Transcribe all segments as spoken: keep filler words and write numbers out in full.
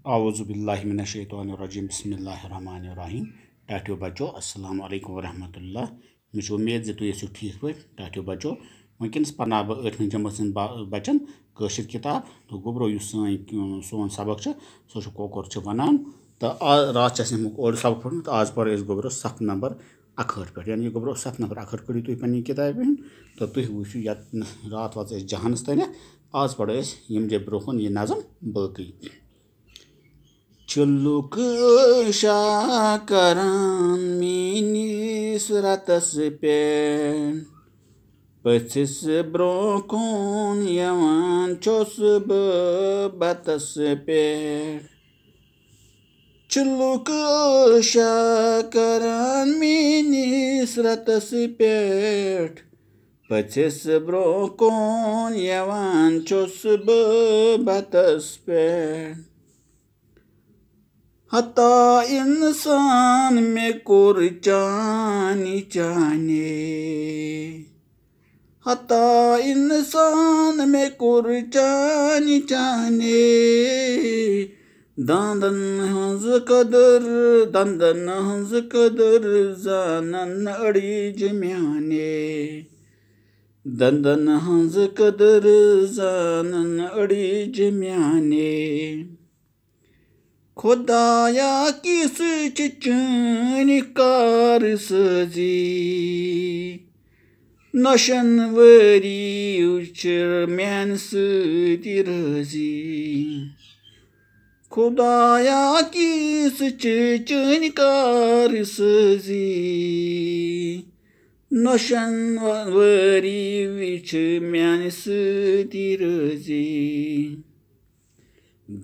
اعوذ باللہ من الشیطان الرجیم، بسم اللہ الرحمن الرحیم۔ ٹاٹھیو بچو، السلام علیکم ورحمۃ اللہ۔ مےٚ چھِ اُمید زِ تُہۍ ٲسِو ٹھیٖک پٲٹھۍ۔ ٹاٹھیو بچو، وٕنکیٚنَس پرناو بہٕ ٲٹھمہِ جمٲژ ہٕنٛدۍ با-، بچن کٲشِر کِتاب۔ تہٕ گوٚبرو، یُس سٲنۍ، سون سبق چھُ، سُہ چھُ کوکُر چھِ وَنان۔ تہٕ آ-، راتھ چھِ اَسہِ اَمیُک اوٚڑ سبق پوٚرمُت، آز پَرو أسۍ گوٚبرو صف نمبر اَکہٲٹھ پٮ۪ٹھ۔ یعنی یہِ گوٚبرو صف نمبر اَکہٲٹھ کٔڑِو تُہۍ پنٛنہِ کِتابہِ ہُنٛد، تہٕ تُہۍ وٕچھِو یَتھ نہٕ راتھ واتھ أسۍ جہانَس تانٮ۪تھ۔ آز پَرو أسۍ ییٚمہِ جایہِ برٛونٛہہ کُن یہِ نظم باقٕے۔ چھُ لُکہٕ شاہ کران میٛٲنِس رَتَس پٮ۪ٹھ، پٔژھِس برٛونٛہہ کُن یِوان چھُس بہٕ بَتَس پٮ۪ٹھ۔ چھُ لُکہٕ شاہ کران میٛٲنِس رَتَس پٮ۪ٹھ، پٔژھِس برٛونٛہہ کُن یِوان چھُس بہٕ بَتَس پٮ۪ٹھ۔ ہتا اِنسان مےٚ کوٚر چانہِ چانے، ہتا اِنسان مےٚ کوٚر چانہِ چانے۔ دندن ہٕنٛز قدر، دندن ہٕنٛز قدر زانن أڑِج میانے۔ دندن ہٕنٛز قدر زانن أڑِج میانے۔ خدایا، کِژھ چھِ چٲنۍ کار سٲزی، نۄشن ؤری چھِ میانہِ سۭتۍ رٲزی۔ خدایا، کِژھ چھِ چٲنۍ کار سٲزی، نۄشن ؤری چھِ میانہِ سۭتۍ رٲزی۔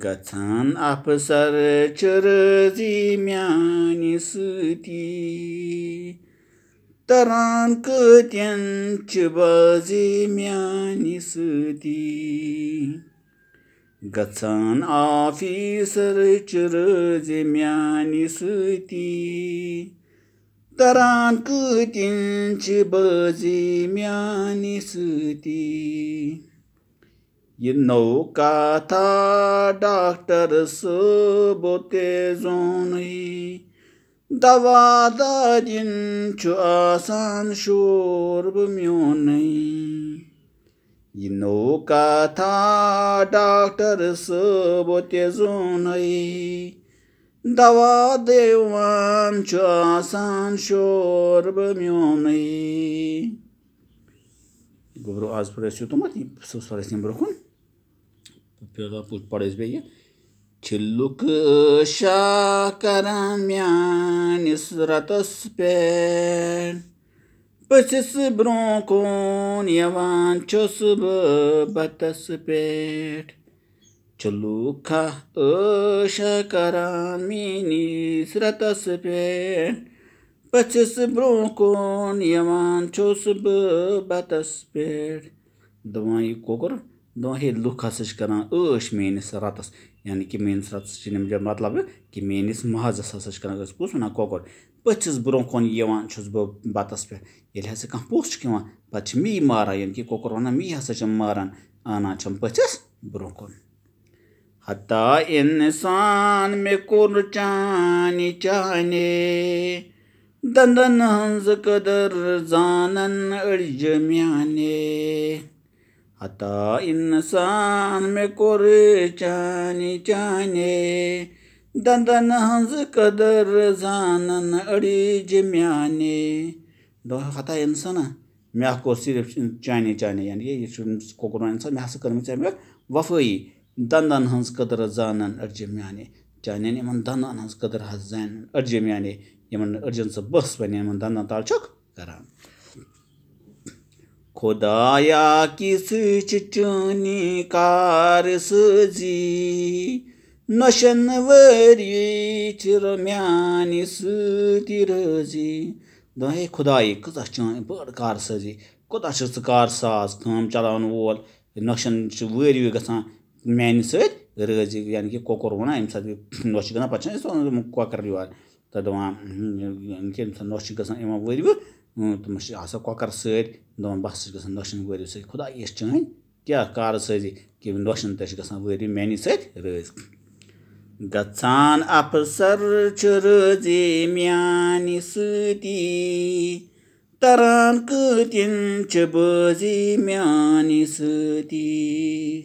گژھان افسر چھِ رٲزی میانہِ سۭتی، تران کۭتٮ۪ن چھِ بٲزی میانہِ سۭتی۔ گژھان آفیسر چھِ رٲزی میانہِ سۭتی، تران کۭتٮ۪ن چھِ بٲزی میانہِ سۭتی۔ یہِ نٔو کتھا ڈاکٹر صٲب تہِ زونٕے، دوا دادٮ۪ن چھُ آسان شوربہٕ میونٕے۔ یہِ نٔو کتھا ڈاکٹر صٲب تہِ زونٕے، دوا دِوان چھُ آسان شوربہٕ میونٕے۔ گوٚبرو، آز پَرو أسۍ یوٗتامَتھ، یہِ سُہ پَرو أسۍ ییٚمہِ برٛونٛہہ کُن۔ پَرو أسۍ بیٚیہِ۔ چھِ لُکہٕ شاہ کران میٛٲنِس رَتَس پٮ۪ٹھ، پٔژھِس برٛونٛہہ کُن یِوان چھُس بہٕ بَتَس پٮ۪ٹھ۔ چھُ لوٗکھ عٲش کران میٛٲنِس رَتَس پٮ۪ٹھ، پٔژھِس برٛونٛہہ کُن یِوان چھُس بہٕ بَتَس پٮ۪ٹھ۔ دَپان یہِ کۄکُر، دَپان ہے، لُکھ ہسا چھِ کران عٲش میٛٲنِس رَتَس، یعنی کہِ میٛٲنِس رَتَس چھِ یِم مطلب کہِ میٛٲنِس مازَس ہسا چھِ کران عٲش۔ کُس وَنان کۄکُر؟ پٔژھِس برٛونٛہہ کُن یِوان چھُس بہٕ بَتَس پٮ۪ٹھ۔ ییٚلہِ ہسا کانٛہہ پوٚژھ چھُ کھٮ۪وان، پَتہٕ چھِ مے ماران، یعنی کہِ کۄکُر وَنان، مے ہسا چھِ ماران، اَنان چھَم پٔژھِس برٛونٛہہ کُن۔ ہتا اِنسان مےٚ کوٚر چانہِ چانے، دَنٛدَن ہٕنٛز قدر زانَن أڑجہِ میٛانے۔ ہتا اِنسان مےٚ کوٚر چانہِ چانے، دَنٛدَن ہٕنٛز قدر زانَن أڑجہِ میٛانے۔ دوٚپُن، ہتا اِنسانا، مےٚ ہا کوٚر صرف چانے چانے، یعنی کہِ یہِ چھُ کۄکُر وَنان اِنسان، مےٚ ہسا کٔرمٕژ ژےٚ مےٚ وفٲیی۔ دَنٛدَن ہٕنٛز قدر زانَن أڑجہِ میٛانے۔ چانٮ۪ن یِمَن دَنٛدَن ہٕنٛز قدر حظ زانَن أڑجہِ میٛانے۔ یِمَن أڑجَن ژٕ بٔس وَنہِ یِمَن دَنٛدَن تَل چھُکھ کران۔ خدایا، کِژھ چھِ چٲنی کار سٲزی، نۄشَن ؤری چھِ میٛانہِ سۭتۍ رٲزی۔ دوٚپُن، ہے خدایہِ، کۭژاہ چٲنۍ بٔڑ کار سٲزی، کوٗتاہ چھُکھ ژٕ کار ساز، کٲم چلاوَن وول، نۄشَن چھِ وٲرۍ وٲرۍ گژھان میٛانہِ سۭتۍ رٲزی، یعنی کہِ کۄکُر وَنان، ییٚمہِ ساتہٕ یہِ نۄش چھِ گژھان، پَتہٕ چھِنہٕ أسۍ سوزان تِم کۄکَر یور۔ تہٕ دَپان، یعنی کہِ ییٚمہِ ساتہٕ نۄش چھِ گژھان یِمَن وٲرۍ وٲرۍ، اۭں، تِمَن چھِ آسان کۄکَر سۭتۍ، دَپان، بہٕ ہسا چھُس گژھان نۄشَن وٲرۍ وٲرۍ سۭتۍ۔ خدایہِ، یہِ چھِ چٲنۍ کیٛاہ کار سٲزی کہِ نۄشَن تہِ چھِ گژھان وٲرۍ وٲرۍ میٛانی سۭتۍ رٲزۍ۔ گژھان افسر چھِ رٲضی میانہِ سۭتی، تران قۭتِن چھِ بٲزی میانہِ سۭتی۔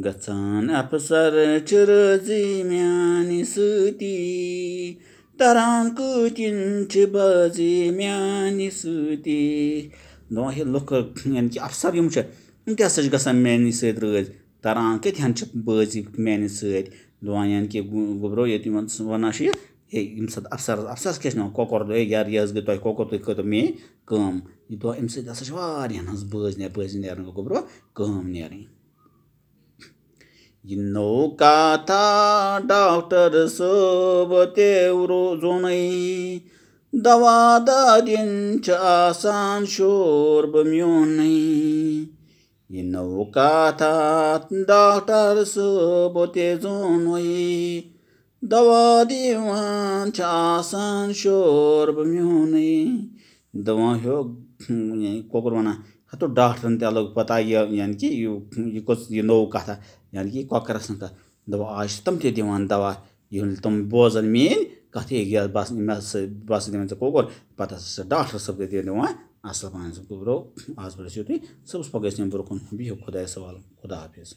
گژھان افسر چھِ رٲضی میانہِ سۭتی، تران قۭتِن چھِ بٲزی میانہِ سۭتی۔ دپان ہے لُکھ، یعنی کہِ افسر یِم چھِ، یِم تہِ ہسا چھِ گژھان میانہِ سۭتۍ رٲضۍ، تران کتہِ ہن چھِ بٲزی میانہِ سۭتۍ۔ دپان یعنی کہِ گو-، گوٚبرو ییٚتہِ یِمن س-، ونان چھِ یہِ، ہے، ییٚمہِ ساتہٕ افسرس، افسرس کیٛاہ چھِ نِوان کۄکر، ہے، یار، یہِ حظ گٔے تۄہہِ کۄکر، تُہۍ کٔرتو میٲنۍ کٲم۔ یہِ دپان اَمہِ سۭتۍ ہسا چھِ واریاہن ہٕنٛز بٲزۍ نے-، بٲزی نیران، گوٚبرو، کٲم نیرٕنۍ۔ یہِ نوٚو کتھا ڈاکٹر صٲب تہِ رو-، زونُے، دوا دادٮ۪ن چھِ آسان شوربہٕ میونُے۔ یہِ نوٚو کتھا ڈاکٹر صٲب تہِ زونُے، دوا دِوان چھِ آسان شوربہٕ میونُے۔ دپان ہیو، یعنی کۄکُر ونان، ہتو ڈاکٹرن تہِ لوٚگ پتہ یہِ، یعنی کہِ یہِ، یہِ کۄس، یہِ نوٚو کتھا، یعنی کہِ یہِ کۄکرس ہٕنٛز کتھ۔ دپان آز چھِ تِم تہِ دِوان دوا، ییٚلہِ تِم بوزن میٲنۍ کتھ، یہِ، یہِ، بس، مےٚ سۭتۍ، بس دِوان ژےٚ کۄکُر، پتہٕ ہسا چھِ ڈاکٹر صٲب تہِ دِوان اصل پہن سُہ گوٚبرو۔ آز پٮ۪ٹھ ٲسِو تُہۍ صُبحس پگاہ ٲسۍ یِم برٛونٛہہ کُن، بِہِو خۄدایس حوالہٕ، خدا حافظ۔